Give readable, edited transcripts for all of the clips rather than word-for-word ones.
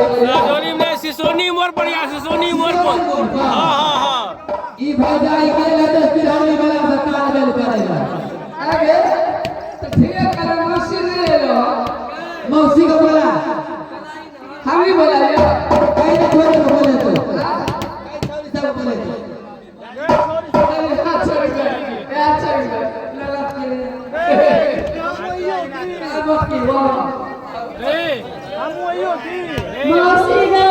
राजौरी में सिसोनी मोड़ पर या सिसोनी मोड़ पर। हाँ हाँ हाँ। ई भौजाई के लदे पिरौली वाला से तालमेल करेला। आगे तो ठीक है, कल मौसी नहीं एलो। मौसी को बोला। हम ही बोला लियो। कहीं ना छोड़े को बोले तो कहीं छोड़ी सब बोले तो। अरे हाथ छोड़ गए, हाथ छोड़ गए। लगा के अब की वाह मौसी गे।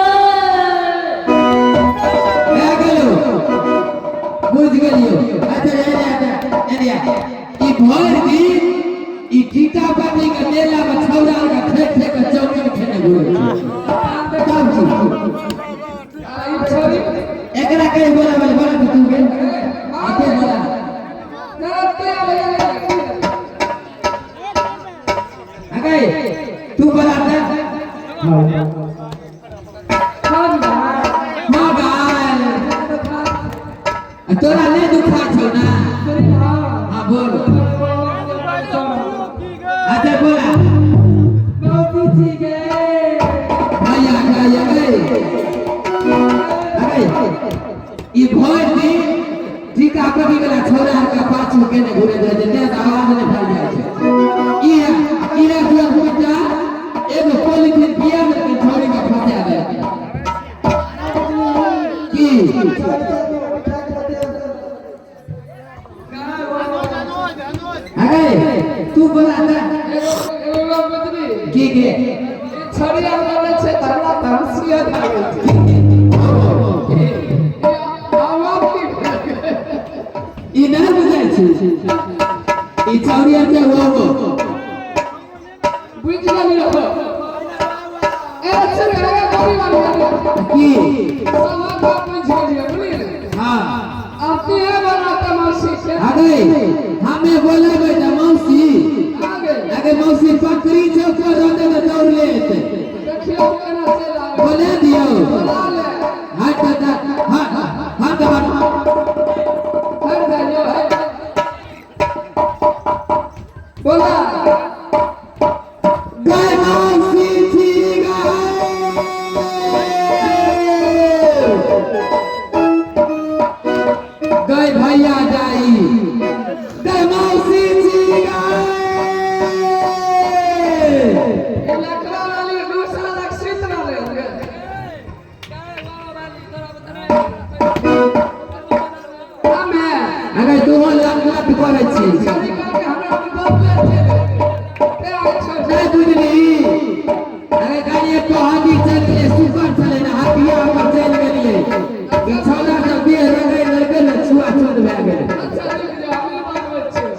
भए गेलो, बुझ गेलियो। अच्छा एने एने ई भरि दिन ई टीका पाटी के मेला में छौड़ा के ठेक ठेक के चौमिन खेने घुरै छै। तब की आई छोरी। एकरा कहि बोलाबै बोला तू के आके बोला। ना ते आवे। अगे तू बोला त। हां। हां गाय, तोरा नहीं दुखा छौ ना? हां बोल। अच्छा बोला। मौसी ठीक है। भैया भैया गए अरे ई भरि दिन टीका पटी वाला छोरा के पाछू केने घुरे जाय छै, तें आवाज नहि फैल जाइ छै। ई है ई है तुरंत बच्चा एगो पॉलीथीन पिया देलकै, छोरी के फंसा देलकै। की अरे तू बोला त। एगो एगो बुझली? की के? छड़िया बोले छै त हमरा त हंसिया लागै छै। आवाज की? ई नहि बुझै छी, ई छौरिया छै वो वो। बुझ गेलियो। ए चल आगे गोरी वाली। की? सब बात बुझ गेलियो, बुझलिए? हाँ। अब तू है बनाता मौसी के। अरे हमें बोलेबै त मौसी। आगे। अगे मौसी, पकड़ी चौक पर रहते त दौड़ लेते। देखियो केना चल आवे। बोले दियो। बोला ले। हट हट हट हट हट। हट जाइयो, हट। बोला। गए मौसी छी गए। गए भैया जाई, गए मौसी छी गए। ए लकड़ा वाली दूसरा लग सुत रहले गे। हमे अगर तू लट लट करै छी। छोरी के हमरा बदले छै ते आ छोरी। नहीं बुझली? अरे गाड़ी पहाड़ी चल गेलै, सुपर छलै ने, हाथिया पर चलि गेलियै। ई छौड़ा सब देह रंगै लगे ने, छुआ छूत भए गेलै। अच्छा रुक जाओ, हमी बनबै छियै।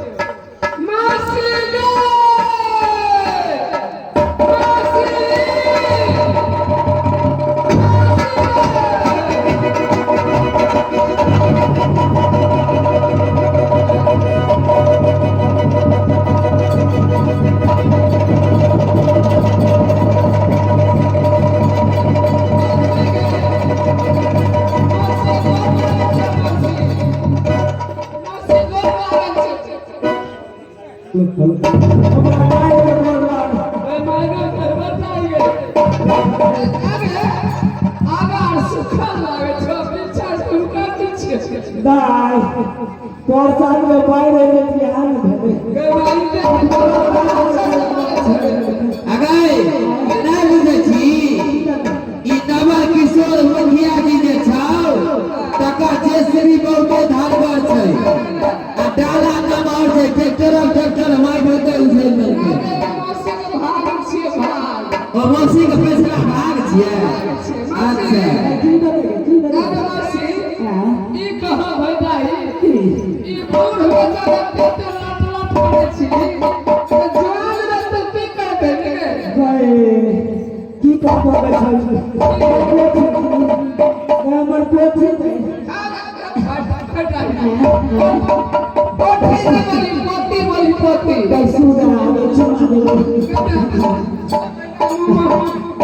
मौसी गे, मौसी, मौसी गोर लागै छै। ए मायने गड़बड़ लागि गेलै। आगे आगा आर सुखल लागै छौ, पीछा सुखल की छियै? दाइ, तोहर साथ में बाढ़ि एलै, बिहान भेलै। गे माई के। अगे नहि बुझै छी, ई नवल किशोर मुखिया जी जे छौ तकर जेसीबी बहुते धारगर छै आ डाला नमहर छै, ट्रैक्टर ट्रैक्टर मारि होते उछैल देलकै। मौसी के भाग छियै, भाग। ओ मौसी के पैसला भाग छियै। अच्छा। की देबै, की देबै? अरे मौसी, आँ? ई कहाँ भैदाई? की? ई बूढ़ बेचारा कते लट लट करै छी तऽ जवान में तू की करबै गे? गए, की कहबै छौ? हमर पोथी नहि। पोथी नहि बोली, पोती बोली, पोती। सुगा चुमा देबै।